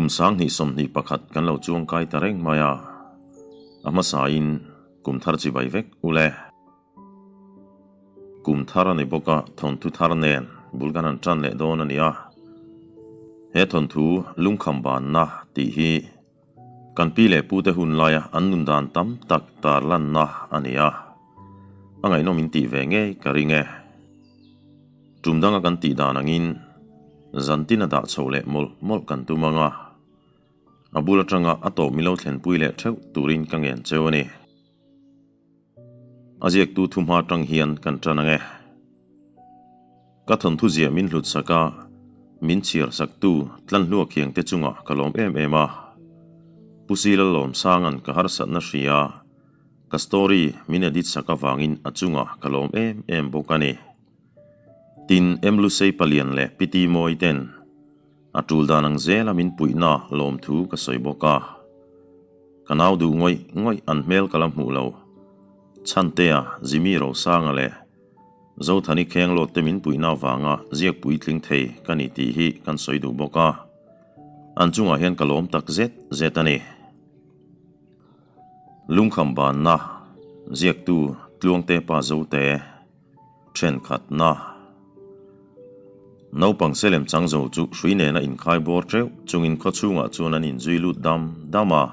Kum 2021 kan lo chuangkai ta reng mai a, a hmasain kum thar chibai vek u le. Kum thar a ni bawk a, thawnthu thar nen bul kan han tan leh dawn a ni a. He thawnthu lungkham banna tih hi kan pi leh pute hun laia an nun dan tam tak tarlanna a ni a, a ngaihnawm in tih ve ngei ka ring e. Tum danga kan tih dan angin zantin a dah chho leh mawlh mawlh kan tum ang a, a bul atanga a tawp milo thlenpui leh theuh turin ka ngen cheu a ni. A ziaktu thuhma atang hian kan tan ang e. Ka thawnthu ziah min hlut sak a, min chhiar saktu Tlanhlua Khiangte chungah ka lawm em em a. Pu Sila Lawmsanga'n ka harsatna hria, ka story min edit sak avangin a chungah ka lawm em em bawk a ni. Tin, M Lusei Palian leh Pi Ti Mawi ten a tul dan ang zela min puihna lawmthu ka sawi bawk a. Ka nau duh ngawih ngawih an hmel ka la hmuh lo. Chhantea, Jimmy Rosanga leh Zothani Khenglawt te min puihna avanga ziak puitling thei ka ni tih hi kan sawi duh bawk a. An chungah hian ka lawm tak zet zet a ni. Lungkham banna, ziaktu Tluangte pa Zote, thenkhatna. Naupang selem chang zo chu hrui nena inkhai bawr teuh chungin khawchhungah chuan an inzui lut dam dam a.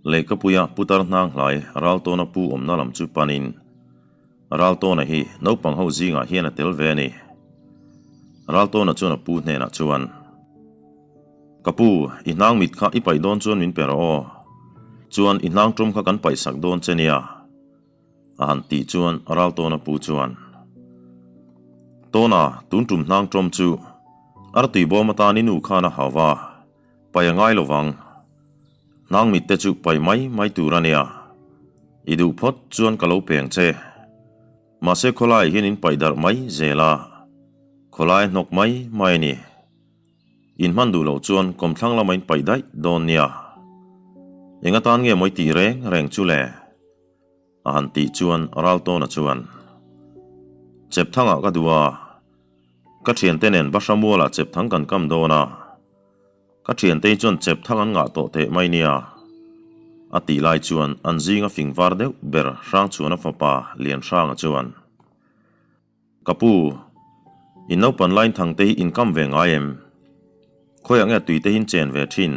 Lehkhapuia putar hnang hlai Raltawna pu awmna lam chu panin Raltawna hi naupang ho zingah hian a tel ve a ni. Raltawna chuan a pu hnenah chuan, Ka pu, i hnang mit kha i paih dawn chuan min pe rawh aw. Chuan i hnang tum kha kan paih sak dawn che nia. A han tih chuan Raltawna pu chuan, Tawna, tun tum hnang tum chu artui bawm atan i nu khan a hau va, paih a ngai lo vang. Hnang mit te chu paih mai mai tur a nia. I duh phawt chuan ka lo peng che. Mahse khawlaiah hian in paih darh mai zel a, khawlai a hnawk mai mai a ni. In hman duh loh chuan kawmthlang lama in paih daih dawn nia. Eng atan nge mawi tih reng reng chu le? A han tih chuan Raltawna chuan, Chepthangah ka duh a, ka thiante nen Bahramualah chepthang kan kam dawn a, ka thiante hi chuan chepthang an ngah tawh teh mai nia. A tih lai chuan an zinga fing var deuh ber Hrangchhuana fapa Lianhranga chuan, Ka pu, in naupan line thang te hi in kam ve ngai em? Khawiah nge tui te hi in chen ve thin?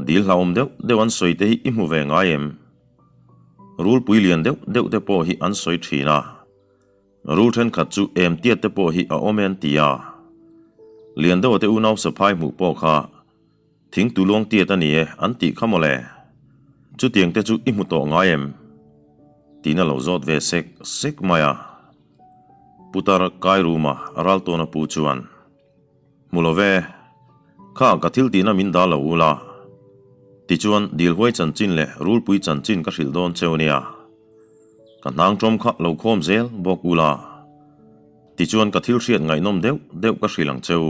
Dil hlauhawm deuh deuh an sawi te hi i hmu ve ngai em? Rulpui lian deuh deuh te pawh hi an sawi thin a, rul thenkhat chu em tiat te pawh hi a awm e an ti a. Lian deuha te unau saphai hmuh pawh kha thing tu luang tiat a ni e an tih kha mawle. Chutiang te chu i hmu tawh ngai em? Tiin a lo zawt ve sek sek mai a. Putar Kairuma Raltawna pu chuan, Hmu lo ve, kha ka thil tihna min dah lo ula, tichuan Dilhuai chanchin leh Rulpui chanchin ka hrilh dawn cheu nia. Ka hnang tawm kha lo khawm zel bawk ula, tichuan ka thil hriat ngaihnawm deuh deuh ka hrilh ang cheu.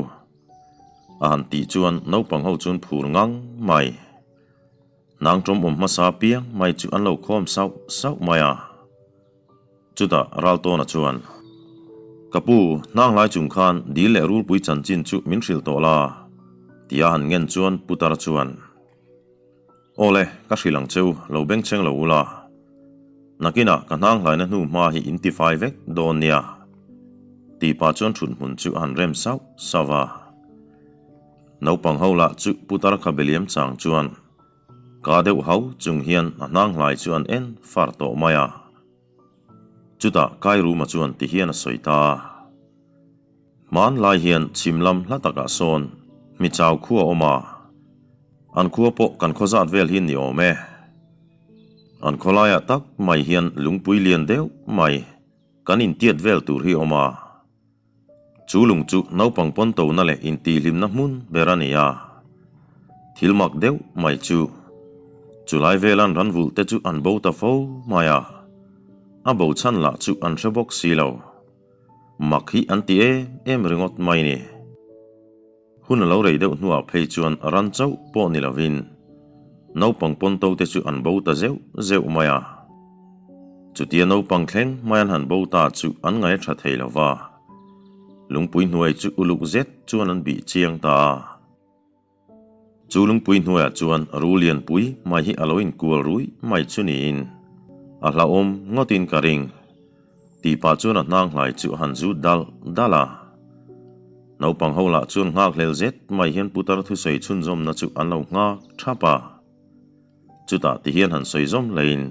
A han tih chuan naupang ho chuan phur ngang mai. Hnang tawm awm hmasa piang mai chu an lo khawm sauh sauh mai a. Chutah Raltawna chuan, Ka pu, hnang hlai chung khan dil leh rulpui chanchin chu min hrilh tawh la, tia han ngen chuan Putar chuan, Aw le, ka hrilh ang cheu, lo bengchheng lo ula. Nakinah ka hnang hlaina hnu hma hi in tifai vek dawn nia, tih pah chuan thut hmun chu a han rem sauh sauh a. Naupang ho lah chu Putar kha beliam chang chuan, Ka deuh hau chung hian a hnang hlai chu an en far tawh mai a. Chutah Kairuma chuan ti hian a sawi ta a. Hmanlai hian chhim lam hla takah sawn Hmichau khua a awm a. An khua pawh kan khaw zat vel hi ni awm e. An khawlaiah tak mai hian lungpui lian deuh mai kan intiat vel tur hi a awm a. Chu lung chu naupang pawn tona leh intihhlimna hmun ber a ni a. Thil mak deuh mai chu, chulai velan ran vulh te chu an bo ta fo mai a, a bo chhan lah chu an hre bawk si lo. Mak hi an ti em em ringawt mai ni. Hun a lo rei deuh hnuah phei chuan ran chauh pawh ni lovin naupang pawn to te chu an bo ta zeuh zeuh mai a. Chutia naupang thleng mai an han bo ta chu an ngaih a tha thei lo va, lungpui hnuai chu uluk zet chuan an bih chiang ta a. Chu lungpui hnuaiah chuan ru lianpui mai hi a lo inkual rui mai chu niin a hlauhawm ngawtin ka ring. Tih pah chuan a hnang hlai chu a han zut dal dal a. Naupang ho lah chuan nghak hlel zet mai hian putar thusawi chhunzawmna chu an lo nghak thap a. Chutah ti hian han sawi zawm hlein.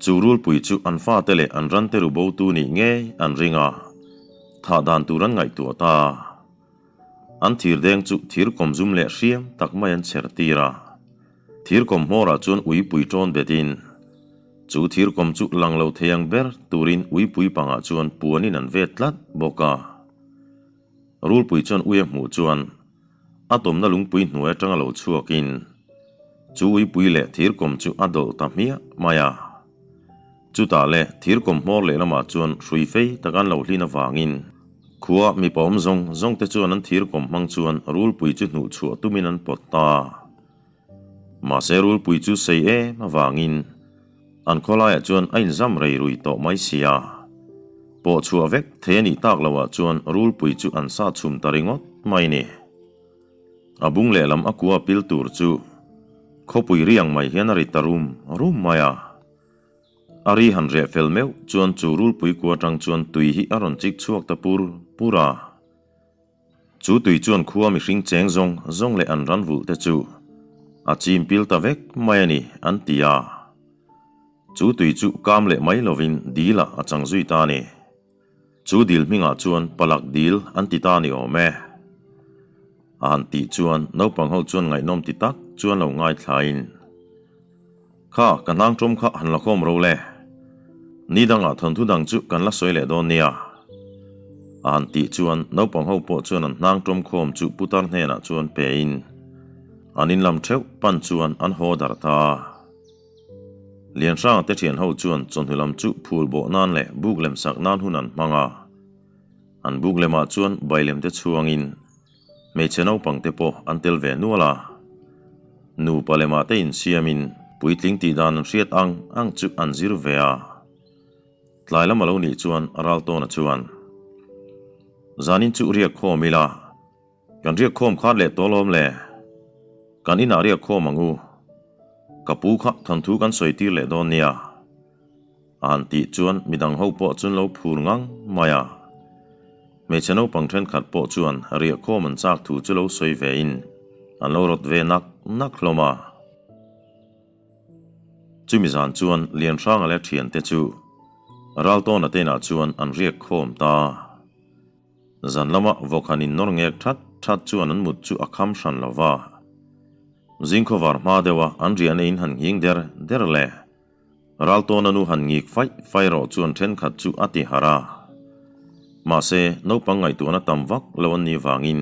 Chu rulpui chu an fate leh an rante ru botu nih ngei an ring a, thah dan tur an ngaihtuah ta. An thir deng chu thir kawm zum leh hriam tak mai an chher tir a. Thir kawm hmawrah chuan uipui ṭawn betin, chu thir kawm chu lang lo thei ang ber turin uipui pangah chuan puanin an vet tlat bawk a. Rulpui chuan ui a hmuh chuan a tawmna lungpui hnuai aṭanga lo chhuakin chu uipui leh thir kawm chu a dawlh ta hmiah mai a. Chutah le thir kawm hmawr lehlamah chuan hrui fei tak an lo hlin avangin khua mipa awm zawng zawng te chuan an thir kawm hmang chuan rulpui chu hnuh chhuah tumin an pawt ta. Mahse rulpui chu sei em avangin an khawlaiah chuan a inzam rei rui tawh mai si a. Pawh chhuah vek thei a nih tak loah chuan rulpui chu an sa chhum ta ringawt mai ni. A bung lehlam a kua pil tur chu khawpui riang mai hian a ri ta rum rum mai a. A ri han reh fel meuh chuan chu rulpui kua atang chuan tui hi a rawn chik chhuak ta pur pur a. Chu tui chuan khua mihring cheng zawng zawng leh an ran vulh te chu a chim pil ta vek mai a ni an ti a. Chu tui chu kam leh mai lovin dil ah a chang zui ta a ni. Chu dil hmingah chuan Palak dil an ti ta ni awm e. A han tih chuan naupang ho chuan ngaihnawm ti tak chuan lo ngaithlain, Kha, ka hnang ṭawm kha han la khawm ro le. Ni dangah thawnthu dang chu kan la sawi leh dawn nia. A han tih chuan naupang ho pawh chuan an hnang ṭawm khawm chu putar hnenah chuan pein an inlam ṭheuh pan chuan an haw darh ta. Lianhranga te thian ho chuan chawhnu lam chu phul bawh nan leh buk lem sak nan hun an hmang a. An buk lemah chuan bailem te chhuangin hmeichhe naupang te pawh an tel ve nual a. Nupa lemah te insiamin puitling tih dan an hriat ang ang chu an zir ve a. Tlai lam a lo nih chuan Raltawna chuan, Zanin chu riak khawm ila. Kan riak khawm khat leh tawh lawm le. Kan inah riak khawm ang u. Ka pu kha thawnthu kan sawi tir leh dawn nia. A han tih chuan midang ho pawh chuan lo phur ngang mai a. Hmeichhe naupang thenkhat pawh chuan riah khawm an chak thu chu lo sawi ve in an lo rawt ve nak nak hlawm a. Chumi zan chuan Lianhranga leh thiante chu Raltawna te inah chuan an riak khawm ta. Zan lama vawkhan in nawr ngek that that chuan an mut chu a kham hran lo va. Zingkhawvar hma deuha an riahna in han nghing der der le. Raltawna nu han ngik faih faih rawh chuan thenkhat chu a ti harh a. Mahse, naupang ngaihtuahna tam vak lo an nih vangin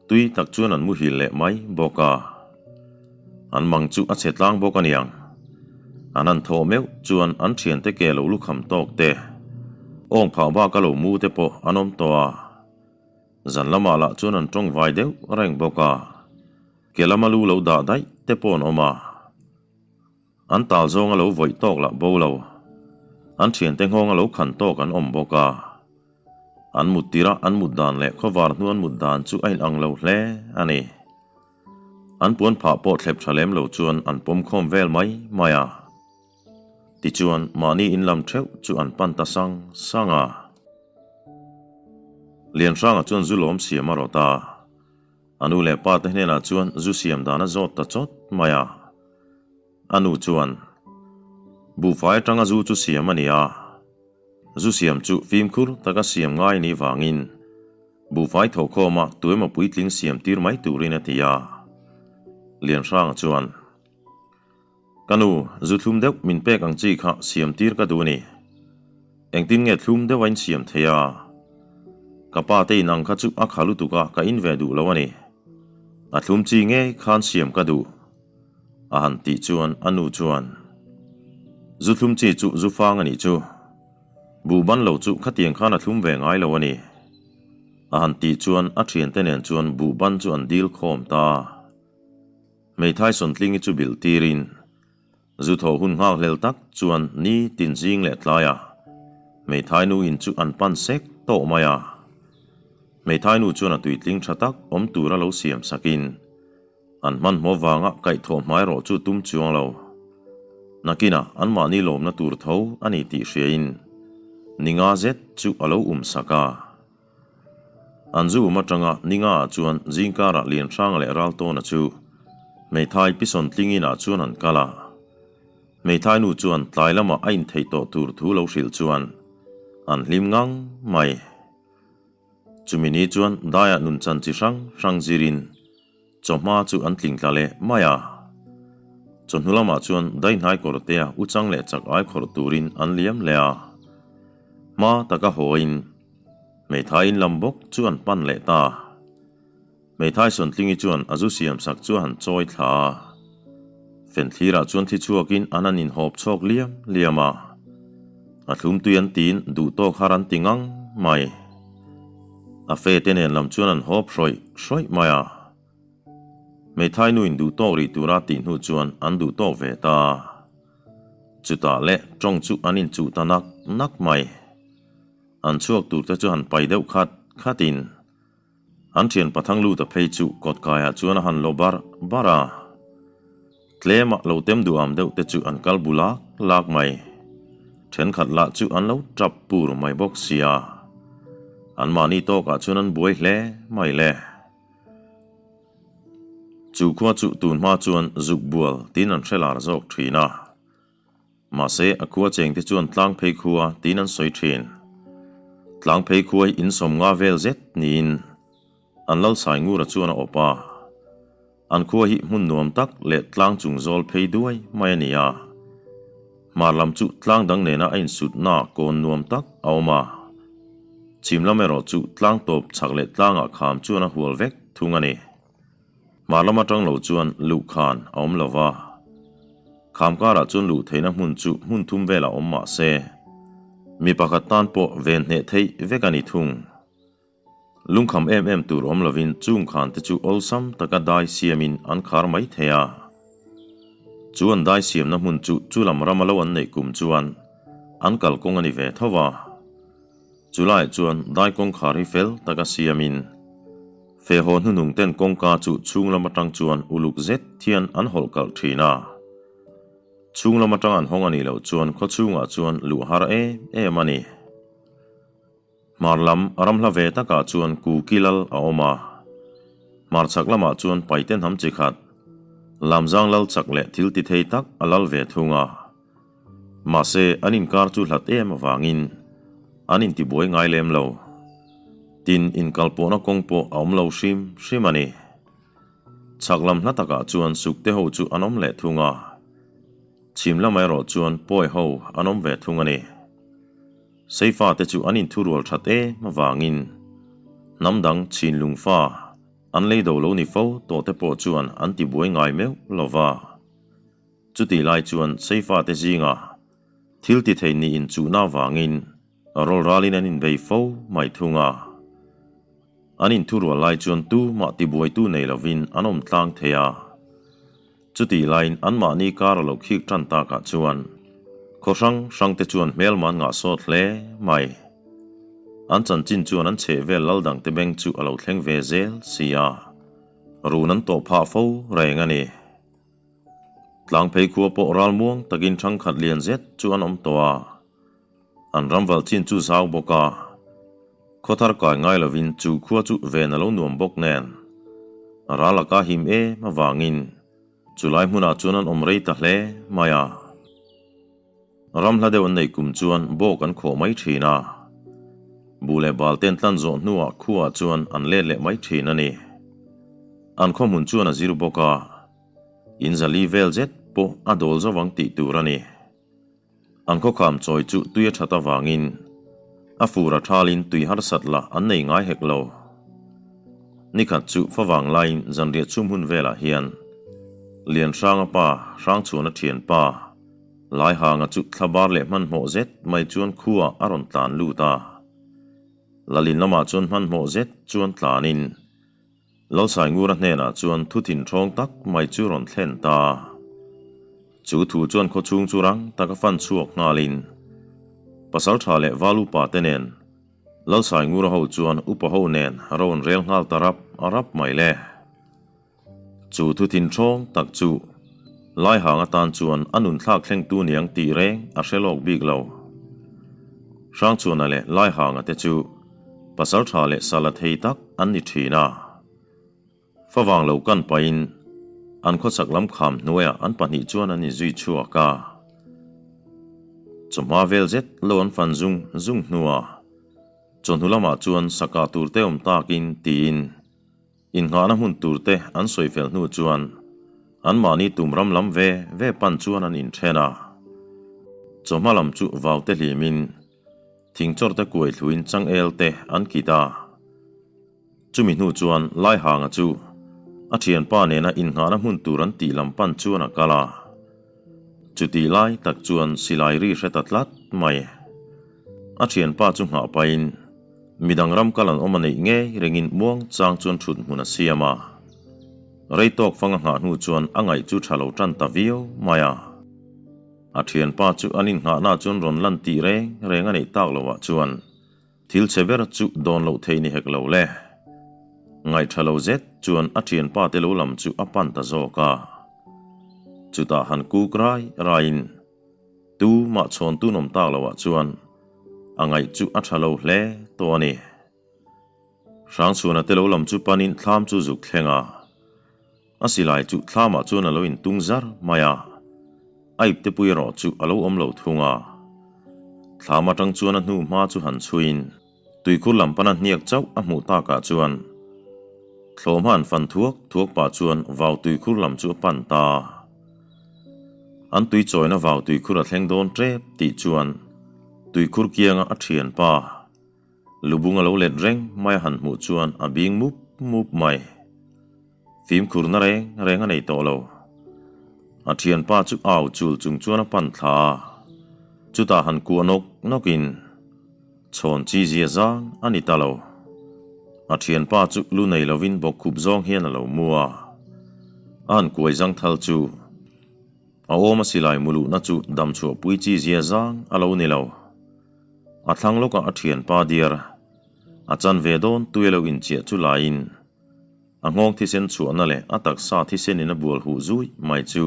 tui tak chuan an muhil leh mai bawk a. An mang chu a chhe tlang bawk a niang. An han thawh meuh chuan an thiante ke lo lukham tawk te, awng phah bak a lo mu te pawh an awm tawh a. Zan lamah lah chuan an tawng vai deuh reng bawk a, ke lama lu lo dah daih te pawh an awm a. An tal zawng a lo vawih tawk lah bo lo. An thiante nghawng a lo khan tawk an awm bawk a. An mut tirh a an mut dan leh khawvar hnu an mut dan chu a inang lo hle a ni. An puan phah pawh thlep tha lem lo chuan an pawm khawm vel mai mai a. Tichuan mahni in lam theuh chu an pan ta sang sang a. Lianhranga chuan zu lawm siam a rawt a. A nu leh pa te hnenah chuan zu siam dan a zawt ta chawt mai a. A nu chuan, Buhfai atanga zu chu siam a ni a. Zu siam chu fimkhur taka siam ngai ni vangin buhfai thawhkhawma tuemaw puitling siam tir mai turin a ti a. Lianhranga chuan, Ka nu, zu thlum deuh min pek ang chi kha siam tir ka duh a ni. Engtin nge thlum deuh a insiam thei a? Ka pa te in ang kha chu a kha lutuk a, ka in ve duh lo a ni. A thlum chi ngei khan siam ka duh. A han tih chuan a nu chuan, Zu thlum chi chu zu fang a nih chu. Buh ban lo chu khatiang khan a thlum ve ngai lo a ni. A han tih chuan a thiante nen chuan buh ban chu an dil khawm ta. Hmeithai Sawntlingi chu bilh tirin zu thawh hun nghak hlel tak chuan ni tin zing leh tlaiah hmeithai nu in chu an pan sek tawh mai a. Hmeithai nu chuan a tuitling tha tak awm tura lo siam sakin. An hmanhmawh vanga kaihthawh hmai rawh chu tum chuang lo. Nakinah anmahni lawmna tur tho a ni tih hriain ninga zet chu a lo um sak a. An zu um atanga ningaah chuan zingkarah Lianhranga leh Raltawna chu hmeithai pison tlingin ah chuan an kal a. Hmeithai nu chuan tlai lamah a intheih tawh tur thu lo hrilh chuan an hlim ngang mai. Chumi ni chuan daiah nunchan chi hrang hrang zirin chawhma chu an tling tla leh mai a. Chawhnu lamah chuan daihnai kawrtea uchang leh chak ai khawrh turin an liam leh a. Hma taka hawiin hmeithai in lam bawk chu an pan leh ta. Hmeithai Sawntlingi chuan a zu siam sak chu a han chawi thla a. Fenthlirah chuan thi chhuakin an han inhawp chhawk liam liam a. A thlum tui an tiin duh tawk har an ti ngang mai. A fe te nen lam chuan an hawp hrawih hrawih mai a. Hmeithai nuin duh tawk rih tura tih hnu chuan an duh tawk ve ta. Chutah leh tawng chu an inchuh ta nak nak mai. An chhuak tur te chu han pai deuh khat khatin. An thian pathang lut a phei chu kawtkaiah chuan a han lo bar bar a. Tlema lo tem duham deuh te chu an kal bu lak lak mai. Thenkhat lah chu an lo tap pur mai bawk sia. Anmahni tawkah chuan an buai hle mai le. Chu khua chu tun hma chuan zuk bual tiin an hre lar zawk thin a. Mahse, a khua chengte chuan tlang phei khua tiin an sawi thin. Tlang phei khua hi insawm nga vel zet niin an Lalsai Ngura chuan a awp a. An khua hi hmun nuam tak leh tlang chung zawl phei duai mai a ni a. Hmar lam chu tlang dang nena a insutna kawn nuam tak a awm a. Chhim lam erawh chu tlang tawp chhak leh tlangah kham chuan a hual vek thung a ni. Hmar lam atang lo chuan luh khan a awm lo va. Kham karah chuan luh theihna hmun chu hmun thum velah awm mah se, mi pakhat tan pawh ven hneh theih vek a ni thung. Lungkham em em tur awm lovin chung khan te chu awlsam taka dai siamin an khar mai thei a. Chu an dai siamna hmun chu chu lam rama lo an neih kum chuan an kalkawng a ni ve tho va. Chulaiah chuan dai kawngkhar hi fel taka siamin fehhaw hnuhnung ten kawngka chu chhung lam atang chuan uluk zet hian an hawlh kalh thin a. Chhung lam atang an hawng a nih loh chuan khaw chhungah chuan luh har em em a ni. Hmar lam ram hla ve takah chuan Kuki lal a awm a. Hmar chhak lamah chuan Paite hnam chi khat, Lamzang lal chak leh thil ti thei tak a lal ve thung a. Mahse, an inkar chu hlat em avangin an intibuai ngai lem lo. Tin, inkalpawhna kawng pawh a awm lo hrim hrim a ni. Chhak lam hla takah chuan sukte ho chu an awm leh thung a, chhim lamah erawh chuan pawi ho an awm ve thung a ni. Seifa te chu an inthurual that em avangin hnam dang chhinlung fa an lei do lo ni fo tawh te pawh chuan an tibuai ngai meuh lo va. Chutih lai chuan Seifate zingah thil ti thei nih inchuhna avangin rawlralin an inbei fo mai thung a. An inthurual lai chuan tu mah tibuaitu nei lovin an awm tlang thei a. Chutih laiin anmahni kar a lo khik tan takah chuan khaw hrang hrangte chuan hmelma an ngah sawt hle mai. An chanchin chuan an chheh vel lal dangte beng chu a lo thleng ve zel si a, run an tawh phah fo reng a ni. Tlang phei khua pawh ral muang takin thangkhat lian zet chu an awm tawh a, an ram valh chin chu zau bawk a, khaw thar kai ngai lovin chu khua chu ven a lo nuam bawk nen ral a ka him em avangin chulai hmunah chuan an awm rei ta hle mai a. Ram hla deuh an neih kum chuan bawk an khawh mai thin a, buh leh bal ten tlan zawh hnuah khuaah chuan an let leh mai thin a ni. An khaw hmun chuan a zir bawk a, in zali vel zet pawh a dawl zo vang tih tur a ni. An khaw kham chawi chu tui a that avangin a fur a thalin tui harsat lah an nei ngai hek lo. Nikhat chu favang laiin zanriah chhum hun velah hian Lianhranga pa, Hrangchhuana thianpa, Laihanga chu thlabar leh hmanhmawh zet mai chuan khuaah a rawn tlan lut a. Lalin lamah chuan hmanhmawh zet chuan tlanin Lalsaingura hnenah chuan thu thinthawng tak mai chu rawn thlen ta. Chu thu chuan khawchhung chu rang taka fan chhuak nghalin Pasaltha leh Val upa te nen Lalsaingura ho chuan upa ho nen rawn rel nghal ta rap rap mai le. Chu thu thinhrawng tak chu Laihang atan chuan a nun thlak thlengtu niang tih reng a hre lawk bik lo. Hrangchhuana leh Laihanga te chu pasal tha leh sala thei tak an ni thin a. Favang lo kan pahin an khawchhak lam kham hnuaiah an pahnih chuan an inzui chhuak a. Chawhma vel zet lo an fan zung zung hnuah chawhnu lamah chuan sakah tur te awm takin tiin Innghahna hmun turte an sawi fel hnu chuan anmahni tum ram lam ve ve pan chuan an inthen a. Chawhma lam chu vaute hlimin thingchawrte kuai thluin changel te an kit a. Chumi hnu chuan Laihanga chu a thianpa nena innghahna hmun tur an tih lam pan chuan a kal a. Chutih lai tak chuan silai ri hre ta tlat mai. A thianpa chu nghah pahin Midang ram kal an awm a neih ngei ringin muang chang chuan thut hmun a siam a. Rei tawk fang a nghah hnu chuan a ngaih chu tha lo tan ta viau mai a. A thianpa chu an innghahna chuan rawn lan tih reng reng a neih tak loh ah chuan thil chhe ber chu dawn loh thei ni hek lo le. Ngaih tha lo zet chuan a thianpa te lo lam chu a pan ta zawk a. Chutah han kuk rai raiin. Tu mah chhawn tun awm tak loh ah chuan a ngaih chu a tha lo hle tawh a ni. Hrangchhuana te lo lam chu panin thlam chu zuk thleng a, a silai chu thlamah chuan a lo intung zar mai a, a ipte pui erawh chu a lo awm lo thung a. Thlam atang chuan a hnu hma chu han chhuiin tuikhur lam pana hniak chauh a hmuh takah chuan thlawhhma an fan thuak thuak pah chuan vau tuikhur lam chu a pan ta. An tui chawina vau tuikhur a thleng dawn tep tih chuan tuikhur kianga a thianpa lubung a lo let reng mai a han hmuh chuan a bing mup mup mai. Fimkhurna reng reng a nei tawh lo. A thianpa chu au chul chung chuan a pan thla a, chutah han kuah nawk nawkin chhawn chi zia zang a ni ta lo. A thianpa chu lu nei lovin bawkkhup zawng hian a lo mu a, a han kuai zang thal chu a awm a silai muluhna chu damchhuah pui chi zia zang a lo ni lo. A thlang lawkah a thianpa diar a chan ve dawn tui a lo inchiah chu laiin A nghawng thisen chhuahna leh a taksa thisenin a bual huh zui mai chu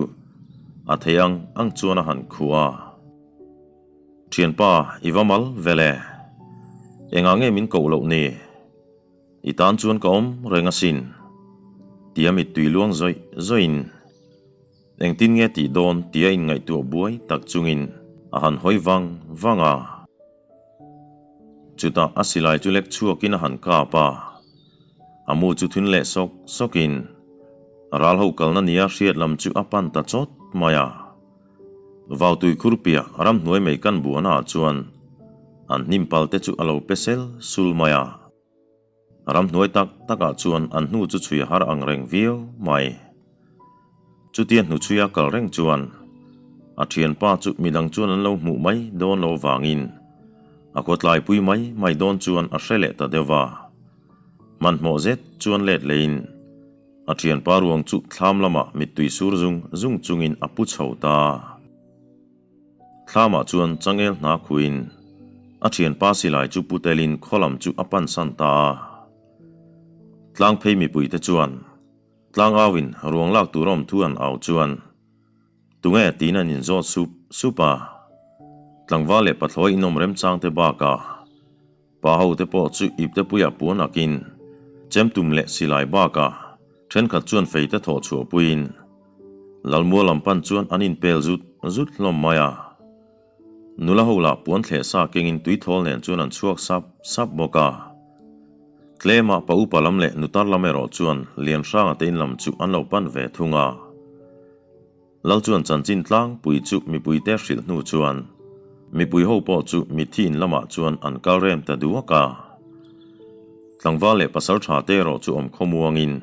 a thei ang ang chuan a han khuh a. Thianpa, i va mal vel e. Engah nge min koh loh ni? I tan chuan ka awm reng asin. Tia mittui luang zawih zawihin engtin nge tih dawn tia inngaihtuah buai tak chungin a han hawi vang vang a. Chutah a silai chu lek chhuakin a han kap a, a mu chu thun leh sawk sawkin ral ho kalna nia hriat lam chu a pan ta chawt mai a. Vautui khurpiah ramhnuai mei kan buana ah chuan an hnim pal te chu a lo pe sel sul mai a. Ramhnuai tak takah chuan an hnu chu chhui a har ang reng viau mai. Chutia hnuchhuia kal reng chuan a thianpa chu midang chuan an lo hmuh mai dawn lo vangin a khawtlaipui mai mai dawn chuan a hre leh ta deuh va. Hmanhmawh zet chuan let leiin a thianpa ruang chu thlam lamah mittui sur zung zung chungin a pu chho ta. Thlamah chuan changel hna khuin a thianpa silai chu pu telin khaw lam chu a pansan ta a. Tlangphei mipuite chuan Tlang auin ruang lak tur awm thu an au chuan tunge tiin an inzawt sup sup a. Tlangval leh pathlawi inawm remchang te bakah pa ho te pawh chu ipte puiah puan akin chemtum leh silai bakah thenkhat chuan fei te thawh chhuah puiin Lalmual lam pan chuan an inpel zut zut hlawm mai a. Nula ho lah puan thleh sa kengin tuithawl nen chuan an chhuak sap sap bawk a. Tlema pa upa lam leh nutar lam erawh chuan Lianhranga te in lam chu an lo pan ve thung a. Lal chuan chanchin tlangpui chu mipuite hrilh hnu chuan mipui ho pawh chu mitthi in lamah chuan an kal rem ta duak a. Tlangval leh pasal tha te erawh chu awm khawmuangin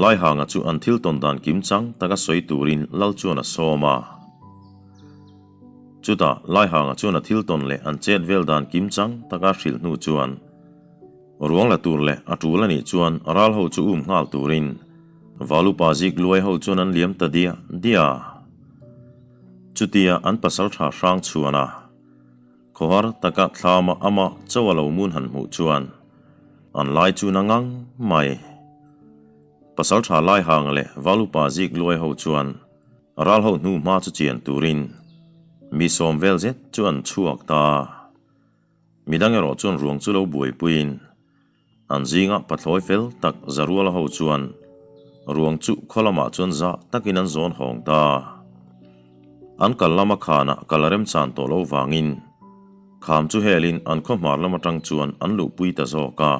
Laihanga chu an thil tawn dan kim chang taka sawi turin Lal chuan a sawm a. Chutah Laihanga chuan a thil tawn leh an chet vel dan kim chang taka hrilh hnu chuan ruang la tur leh a tul a nih chuan ral ho chu um nghal turin Valupa zik luai ho chuan an liam ta diah diah a. Chutia an pasal tha hrang chhuan a. Khawhar taka thlama amah chaw a lo mun han hmuh chuan an lai chu na ngang mai. Pasalṭha Laihanga leh Valupa Zikluai ho chuan ral ho hnu hma chu chian turin mi sawm vel zet chu an chhuak ta a. Midang erawh chuan ruang chu lo buaipuiin an zinga pathlawi fel tak Zaruala ho chuan ruang chu khaw lamah chuan zah takin an zawn hawng ta. An kal lama khanah kal a remchan tawh lo vangin kham chu helin an khaw hmar lam atang chuan an luhpui ta zawk a.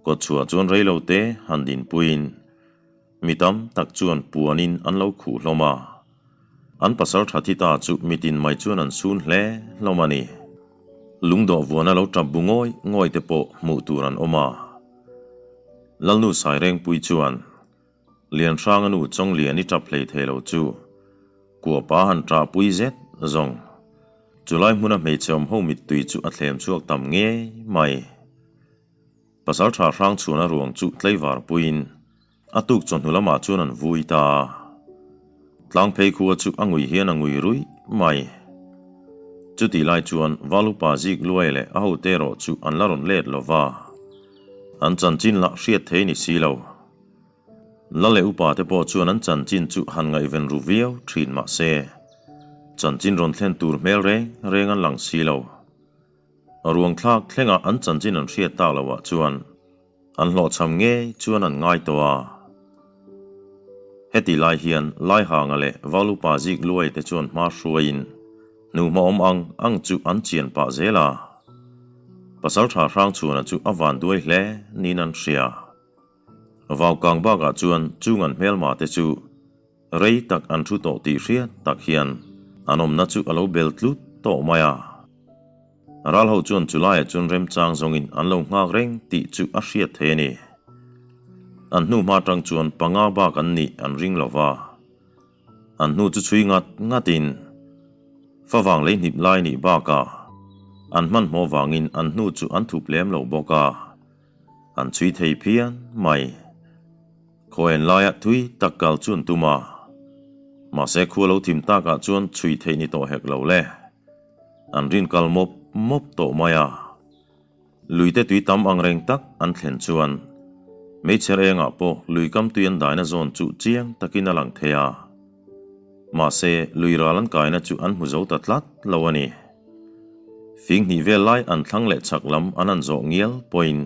Kawtchhuah chuan reilo te han dinpuiin mi tam tak chuan puanin an lo khuh hlawm a. An pasal tha thi ta chu mitin mai chuan an sun hle hlawm a ni. Lungdawh vuana lo tap bu ngawi ngawi te pawh hmuh tur an awm a. Lalnu Sairengpui chuan Lianhranga nu Chawngliani tap hlei thei lo chu kuapa han ṭahpui zet zawng. Chulai hmuna hmeichhe awm ho mittui chu a thlem chhuak tam ngei mai. Pasalṭha Hrangchhuana ruang chu tleivar puiin a tuk chawhnu lamah chuan an vui ta a. Tlangphei khua chu a ngui hian a ngui ruih mai. Chutih lai chuan Valupa zik luai leh a hote erawh chu an la rawn let lo va, an chanchin lah hriat thei ni si lo. La leh upa te pawh chuan an chanchin chu han ngaihven ru viau thin mah se, chanchin rawn thlen tur hmel reng reng an lang si lo. Ruang thlak thlengah an chanchin an hriat tak loh ah chuan an hlawhchham ngei chuan an ngai tawh a. Heti lai hian Laihanga leh Valupa zik luai te chuan hma hruaiin hnuhma awm ang ang chu an chian pah zel a. Pasaltha Hrangchhuana chu a vanduai hle niin an hria. Vaukang bakah chuan chung an hmelma te chu rei tak an thu tawh tih hriat tak hian an awmna chu a lo bel tlut tawh mai a. Ral ho chuan chulaiah chuan remchang zawngin an lo nghak reng tih chu a hriat thei a ni. An hnu hma tang chuan panga bak an nih an ring lo va. An hnu chu chhui ngat ngatin favang lei hnip lai nih bakah an hmanhmawh vangin an hnu chu an thup lem lo bawk a. An chhui thei phian mai. Khawian laiah thui tak kal chu an tum a. Mahse khua lo thim takah chuan chhui theih ni tawh hek lo le. An rin kal mawp mawp tawh mai a. Luite tui tam ang reng tak an thlen chuan hmeichhe rengah pawh lui kam tui an daina zawn chu chiang takin a lang thei a. Mahse lui ral an kaina chu an hmu zo ta tlat lo a ni. Fing hnih vel lai an thlang leh chhak lam an han zawh ngial pawhin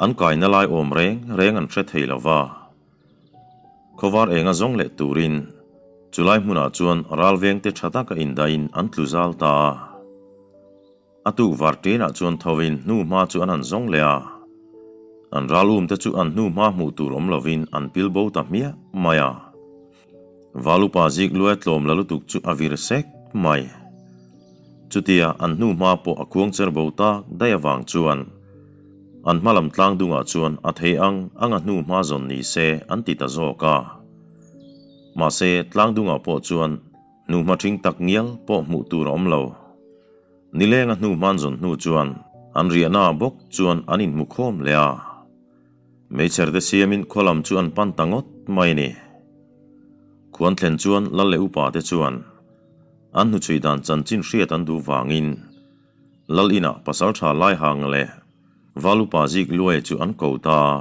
an kaina lai awm reng reng an hre thei lo va. Khawvar enga zawng leh turin chulai hmunah chuan ral vengte tha taka indaiin an tlu zal ta a. A tuk var ṭinah chuan thovin hnu hma chu an han zawng leh a. An ral umte chu an hnu hma hmuh tur awm lovin an pil bo ta hmiah mai a. Valupa zik luai tlawm la lutuk chu a vir sek mai. Chutia an hnu hma pawh a khuang cher bo tak daih avang chuan an hma lam tlang dungah chuan a thei ang ang a hnu hma zawn ni se an ti ta zawk a. Mahse tlang dungah pawh chuan hnu hma ṭhing tak ngial pawh hmuh tur a awm lo. Nileng a hnu hman zawn hnu chuan an riahna bawk chuan an inhmu khawm leh a. Meichher te siamin khaw lam chu an pan ta ngawt mai a ni. Khuan thlen chuan lal leh upa te chuan an hnuchhui dan chanchin hriat an duh vangin lal inah pasaltha Laihang leh Val upa Zik Luai chu an ko ta a.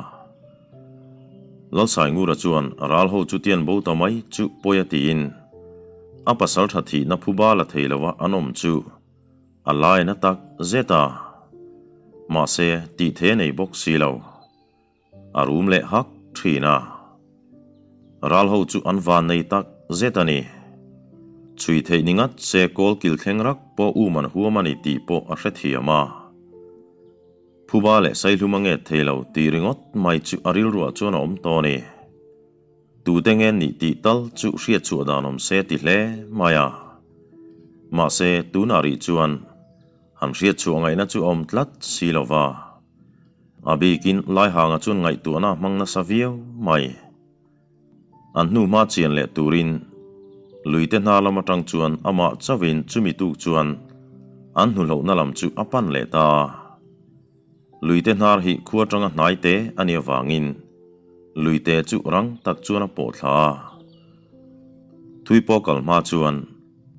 Lalsaingura chuan ral ho chu tian bo ta mai chu pawi a tiin a pasaltha thihna phuba la thei lova an awm chu A lai na tak zet a, mahse tih thei a nei bawk si lo. A rum leh hak thin a. Ral ho chu an van nei tak zet a ni. Chhui theih ni ngat se kawl kil thleng rak pawh um an huam a ni tih pawh a hrethiam a. Phuba leh Saihlum a nget thei lo tih ringawt mai chu a rilruah chuan a awm tawh a ni. Tute nge nih tih tal chu hriat chhuah dan awm se ti hle mai a. Mahse, tunah rih chuan han hriat chhuah ngaihna chu a awm tlat si lo va. A bikin Laihanga chuan ngaihtuahna a hmang nasa viau mai. An hnu hma chian leh turin luite hna lam atang chuan amah chauhin chumi tuk chuan an hnuhlohna lam chu a pan leh ta a. Luite hnar hi khua atanga hnai te a nih avangin luite chu rang tak chuan a pawh thla a. Thui pawh kal hma chuan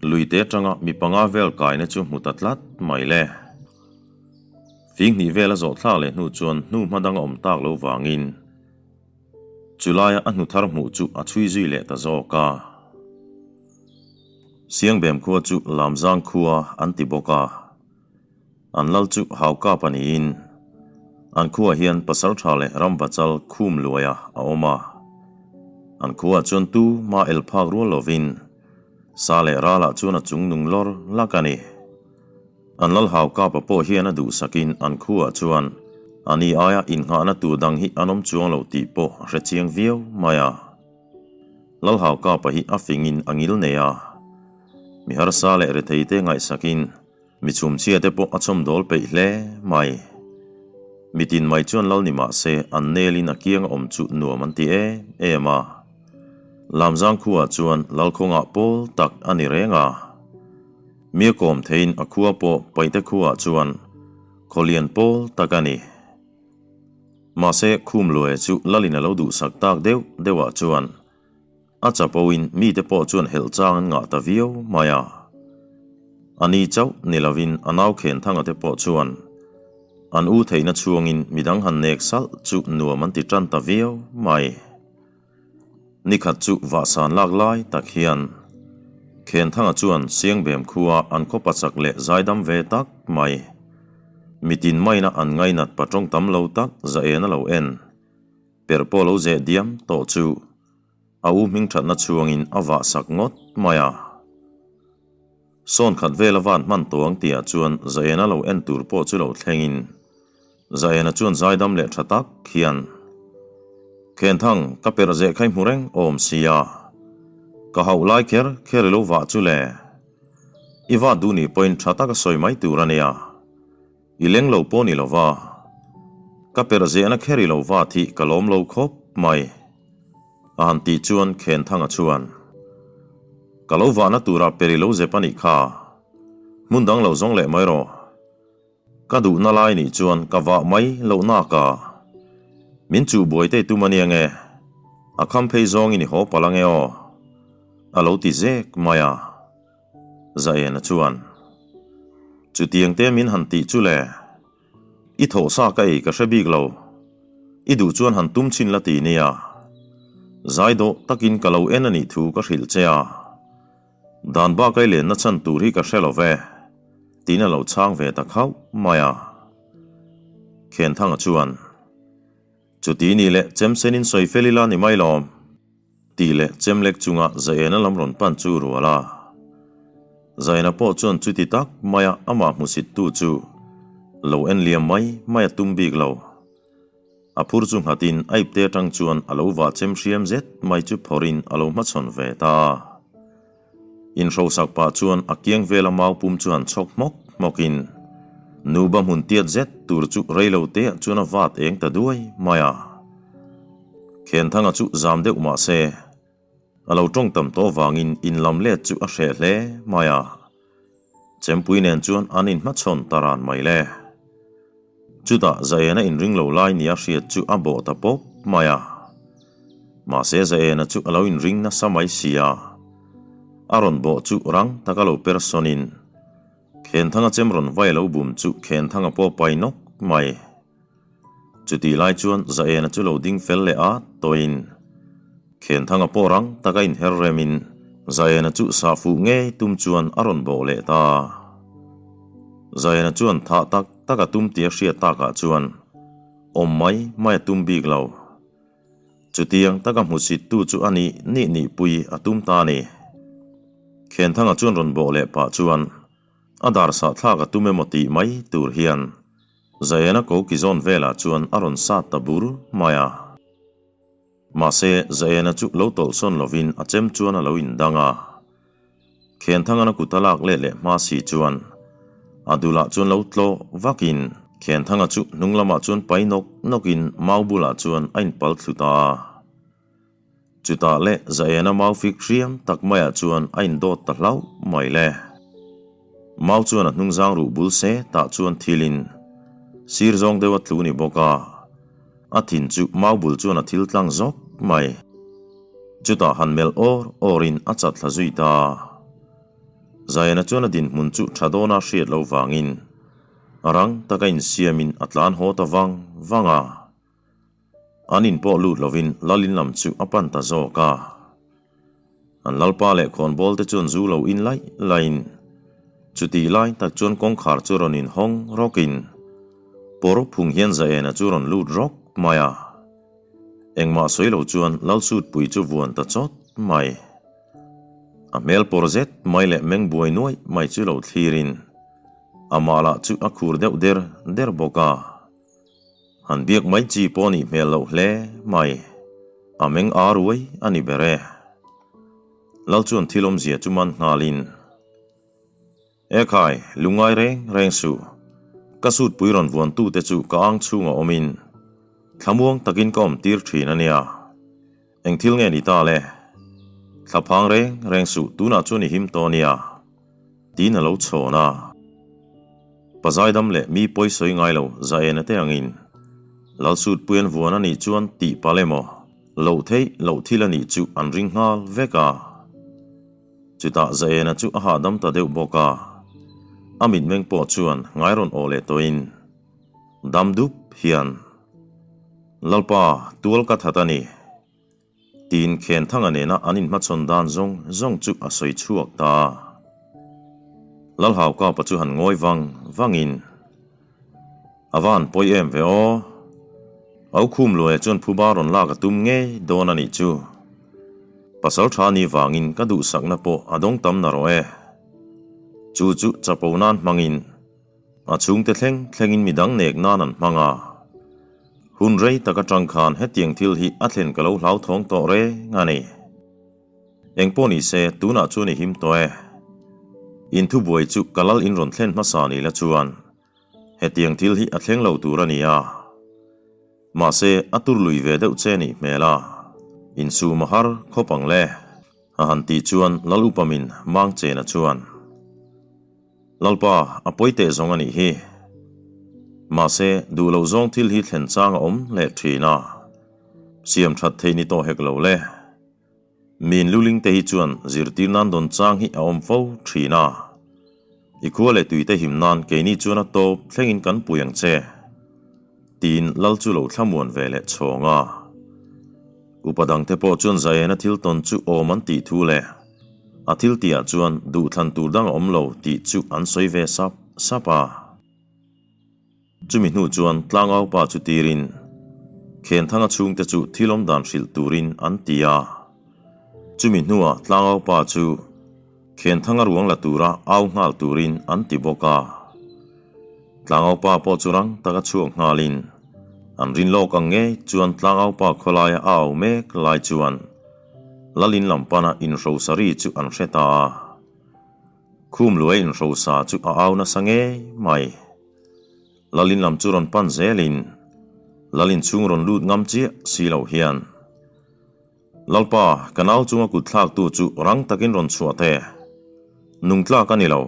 luite atanga mi panga vel kaina chu hmu ta tlat mai le. Fing hnih vel a zawh thlak leh hnu chuan hnu hma dang a awm tak lo vangin. Chulaia a hnu thar hmuh chu a chhui zui leh ta zawk a. Siangbem khua chu Lamzang khua an ti bawk a. An lal chu Haukapa niin an khuaah hian Pasaltha leh Ramvachal khum luaia a awm a. An khuaah chuan tu ma el phak rual lovin sa leh ralah chuan a chung nung lawr lak a ni. An lal Haukapa pawh hian a duhsakin an khuaah chuan a ni aia innghahna tur dang hi an awm chuang lo tih pawh a hre chiang viau mai a. Lal Haukapa hi a fingin a ngil nei a. Mi harsa leh retheite ngaihsakin Mi chhumchhia te pawh a chhawmdawl peih hle mai. Mitin mai chuan lal ni mah se an nelin a kiang a awm chu nuam an ti em em a. Lamzang khuaah chuan Lalkhawngah pawl tak a ni reng a. Mi a kawm theiin a khua pawh Paihte khuaah chuan khawlian pawl tak a ni. Mahse Khumluaia chu lalin a lo duhsak tak deuh deuhah chuan A chapoin mite pawh chuan helh chang an ngah ta viau mai a. A ni chauh ni lovin a nau khen thanga te pawh chuan an u theihna chhuangin midang han nek salh chu nuam an ti tan ta viau mai. Nikhat chu vahsan lak lai tak hian khen thanga chuan Siangbem khua an khaw pachak leh zaidam ve tak mai. Mitin maina an ngainat patawng tam lo tak zaen a lo en. Per pawh lo zeh diam tawh chu a u hming thatna chhuangin a vah sak ngawt mai a. Sawn khat vel a van hman tawh ang tihah chuan Zaena lo en tur pawh chu lo thlengin Zaena chuan zaidam leh tha tak hian, Khenthang, ka perh zeh kha i hmu reng awm sia, ka hauh lai kher kher i lo vah chu le. I vat duh nih pawhin tha taka sawi mai tur a nia. I leng lo pawh ni lova, ka perh zehna kher i lo va thih ka lawm lo khawp mai, a han tih chuan Khenthanga chuan, Ka lo vahna turah per i lo zep a nih kha, hmun dang lo zawng leh mai rawh. Ka duhna lai nih chuan ka vah mai loh nak a, min chuh buai te tum a nia nge, a kham phei zawngin i haw palh ange aw, a lo ti zek mai a. Zaena chuan, Chutiang te min han tih chu le, i thawh sa ka ei ka hre bik lo, i duh chuan han tum chhin la ti nia. Zai dawh takin ka lo en a nih thu ka hrilh che a, dan bak ai lenna chhan tur hi ka hre lo ve, tiin a lo chhang ve ta khauh mai a. Khenthanga chuan, Chuti ni leh chemsenin sawi fel ila ni mai lawm. Tih leh chemlek chunga Zaena lam rawn pan chu rual a. Zaena pawh chuan chuti tak maia amah hmusittu chu lo en liam mai mai a tum bik lo. A phur chu nghatin a ipte atang chuan a lo vah chem hriam zet mai chu phawrhin a lo hmachhawn ve ta a. Inhrosak pah chuan a kiang vela mau pum chu han chhawk hmawk hmawkin nuba hmun tiat zet tur chu reilo teah chuan a vat eng ta duai mai a. Khenthanga chu zam deuh mah se, a lo tawng tam tawh vangin in lam let chu a hreh hle mai a. Chempui nen chuan an inhmachhawn ta ran mai le. Chutah Zaena inring lo lai nia hriat chu a bawh ta pawp mai a. Mahse Zaena chu a lo inring nasa mai si a. A rawn bawh chu rang taka lo per sawnin Khenthanga chem rawn vai a lo bum chu Khenthanga pawh pai nawk mai. Chutih lai chuan Zaena chu lo ding fel leh a tawhin Khenthanga pawh rang taka inher remin Zaena chu sah fuh ngei tum chuan a rawn bawh leh ta. Zaena chuan thah tak tak a tum tih a hriat takah chuan awm mai mai a tum bik lo. Chutiang taka hmusittu chu a nih nih nihpui a tum ta a ni. Khenthanga chuan rawn bawh leh pah chuan a dar sah thlak a tum emaw tih mai tur hian Zaena ko ki zawn velah chuan a rawn sat ta bur mai a. Mahse, Zaena chu lo tawlhsawn lovin a chem chuan a lo indang a. Khenthangana kut a lak let leh hma si chuan a dulah chuan lo tlawh vakin Khenthanga chu hnung lamah chuan pai nawk nawkin mau bulah chuan a inpal thlu ta a. Chutah leh Zaena mau fik hriam tak maiah chuan a indawt ta hlauh mai le. Mau chuan a hnungzang ruh bul se tah chuan thilin sir zawng deuh a tlu ni bawk a, a thin chu mau bul chuan a thil tlang zawk mai. Chutah han melh awr awrin a chat thla zui ta. Zaena chuan a dinhmun chu tha dawna hriat loh vangin rang taka insiamin a tlan haw ta vang vang a. An in pawh lut lovin lal in lam chu a pan ta zawk a. An lalpa leh khawnbawl te chuan zu lo in laih laihin chutih lai tak chuan kawngkhar chu rawn in hawng rawkin pawr phung hian Zaena chu rawn lut rawk mai a. Engmah sawi lo chuan Lalsutpui chu vuan ta chawt mai. A hmel pawr zet mai leh meng buai nuaih mai chu lo thlirin amah lah chu a khur deuh der der bawk a. Han biak mai chi pawh nih hmel loh hle mai. A meng a ruai a ni ber e. Lal chuan thil awmzia chu man nghalin, E khai, lungngai reng reng suh. Ka sutpui rawn vuantute chu ka ang chhungah awmin thlamuang takin ka awm tir thin a nia. Eng thil nge ni ta le? Thla phang reng reng suh tunah chuan i him tawh a nia, tiin a lo chhawn a. Pa zaidam leh mi pawi sawi ngai lo Zaena te angin Lalsutpui an vuan a nih chuan tih palh emaw, loh theih loh thil a nih chu an ring nghal vek a. Chutah Zaena chu a hahdam ta deuh bawk a, a mitmeng pawh chuan ngai rawn aw leh tawhin dam dup hian, Lalpa, tual ka that a ni. Tiin Khenthanga nena an inhmachhawn dan zawng zawng chu a sawi chhuak ta a. Lalhaukapa chu han ngawi vang vangin, A va han pawi em ve aw. Au khum luaia chuan phuba rawn lak a tum ngei dawn a nih chu. Pasal tha ni vangin ka duhsakna pawh a dawng tam na rawh e. Chu chu chapo nan hmangin A chhungte thleng thlengin midang nek nan an hmang a. Hun rei tak atang khan hetiang thil hi a thlen ka lo hlauthawng tawh reng a ni. Engpawh ni se, tunah chuan i him tawh e. In thubuai chu ka lal in rawn thlen hmasa ni la chuan hetiang thil hi a thleng lo tur a ni a. Mahse, a tur lui ve deuh che nih hmel a, insum a har khawp ang le, a han tih chuan Lal Upamin Mangchena chuan. Lalpa, a pawi teh zawng a nih hi. Mahse, duh loh zawng thil hi thlen chang a awm leh thin a. Siam that theih ni tawh hek lo le. Min luling te hi chuan zirtir nan dawn chang hi a awm fo thin a. I khua leh tui te him nan keini chuan a tawp thlengin kan pui ang che. Tiin Lal chu lo thlamuan ve leh chhawng a. Upa dangte pawh chuan Zaena thil tawn chu awm an tih thu leh a thil tihah chuan duhthlan tur dang a awm lo tih chu an sawi ve sap sap a. Chumi hnu chuan tlangaupa chu tirin Khenthanga chhungte chu thil awm dan hrilh turin an ti a. Chumi hnuah tlangaupa chu Khenthanga ruang la tura au nghal turin an ti bawk a. Tlangaupa pawh chu rang taka chhuak nghalin an rin lawk ang ngei chuan tlangaupa khawlaia a au mek lai chuan Lalin lam pana inhrosa ri chu an hre ta a. Khum luai inhrosa chu a au nasa ngei mai. Lalin lam chu rawn pan zelin Lalin chhung rawn lut ngam chiah si lo hian Lalpa, ka nau chunga kut thlaktu chu rang takin rawn chhuah teh. Nung tlak a ni lo.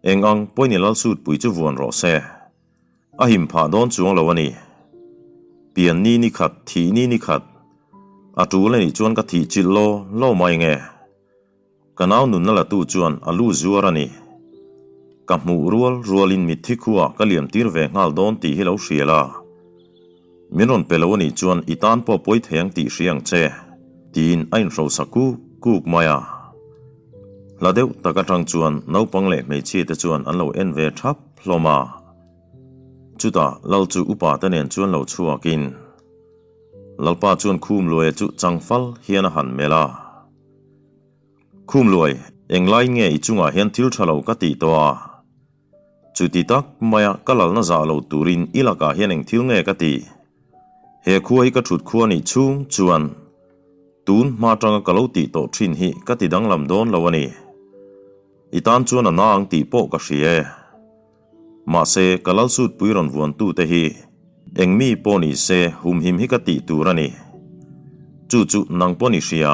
Eng ang pawhin i Lalsutpui chu vuan rawh se. A him phah dawn chuang lo a ni. Pian ni ni khat, thih ni ni khat. A tul a nih chuan ka thih chilh law law mai nge. Ka nau nunna latu chuan a lu zuar a ni. Ka hmuh rual rualin mitthi khuaah ka liam tir ve nghal dawn tih hi lo hria la. Min rawn pe lo a nih chuan i tan pawh pawi thei ang tih hria ang che, tiin a inhrosa kuk kuk mai a. Hla deuh tak atang chuan naupang leh hmeichhia te chuan an lo en ve thap hlawm a. Chutah Lal chu upa te nen chuan lo chhuakin Lalpa chuan khum luaia chu changfal hian a han melh a. Khum luai, englai nge i chungah hian thil tha lo ka tih tawh a? Chuti tak maia ka lalna zah lo turin i lakah hian eng thil nge ka tih? He khua hi ka thut khua nih chhung chuan tun hma atanga ka lo tih tawh thin hi ka ti danglam dawn lo a ni. I tan chuan a na ang tih pawh ka hria e. Mahse, ka lalsutpui rawn vuantute hi eng mi pawh ni se humhim hi ka tih tur a ni. Chu chu nang pawh ni hria.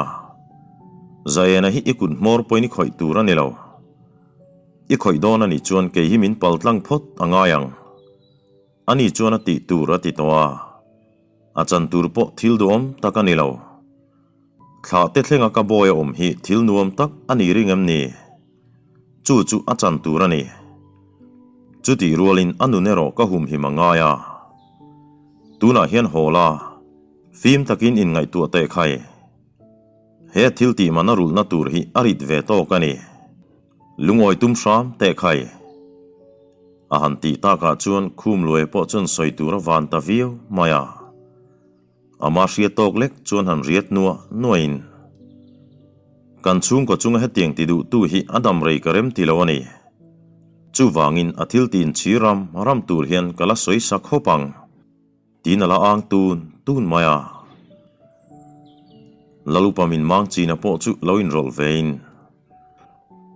Zaena hi i kut hmawr pawhin i khawih tur a ni lo. I khawih dawn a nih chuan kei hi min pal tlang phawt a ngai ang. Ani chuan a tih tur a ti tawh a. A chan tur pawh thil duhawm tak a ni lo. Thlah te thlenga ka bawi a awm hi thil nuam tak a ni ring em ni? Chu chu a chan tur a ni. Chutih rualin a nun erawh ka humhim a ngai a. Tunah hian haw la. Fim takin inngaihtuah teh khai. He thil tih man a rulhna tur hi a rit ve tawk a ni. Lungawi tum hram teh khai. A han tih takah chuan khum luai pawh chuan sawi tur a van ta viau mai a. Ama hria tawk lek chuan han riat nuah nuahin, Kan chhungkaw chunga hetiang ti duhtu hi a dam rei ka rem ti lo a ni. Chuvangin a thil ti inchhir ram ram tur hian ka la sawi sa khawp ang, tiin a la ang tun tun mai a. Lalupa min mang china pawh chu lo inrawlh vein,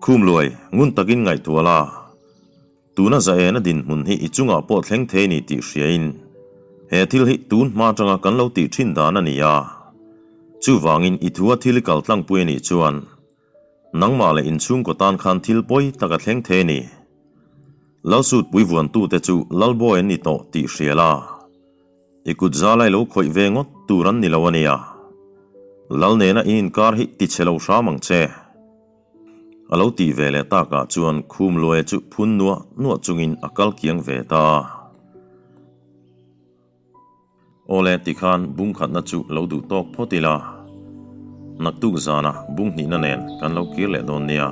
Khum luai, ngun takin ngaihtuah la. Tuna Zaena dinhmun hi i chungah pawh thleng thei ni tih hriain he thil hi tun hma atanga kan lo tih thin dan a ni a. Chuvangin i thua thil i kal tlangpui a nih chuan nangmah leh inchhungkaw tan khan thil pawi tak a thleng thei a ni. Lalsutpui vuantute chu Lalbawi an ni tawh tih hria la. I kut zalai lo khawih ve ngawt tur an ni lo a nia. Lal nena in inkar hi ti chhe lo hram ang che. A lo tih ve leh takah chuan khum luaia chu phun nuah nuah chungin a kal kiang ve ta a. Awle tikhan bung khatna chu lo duh tawk phawt ila, naktuk zanah bung hnihna nen kan lo kir leh dawn nia.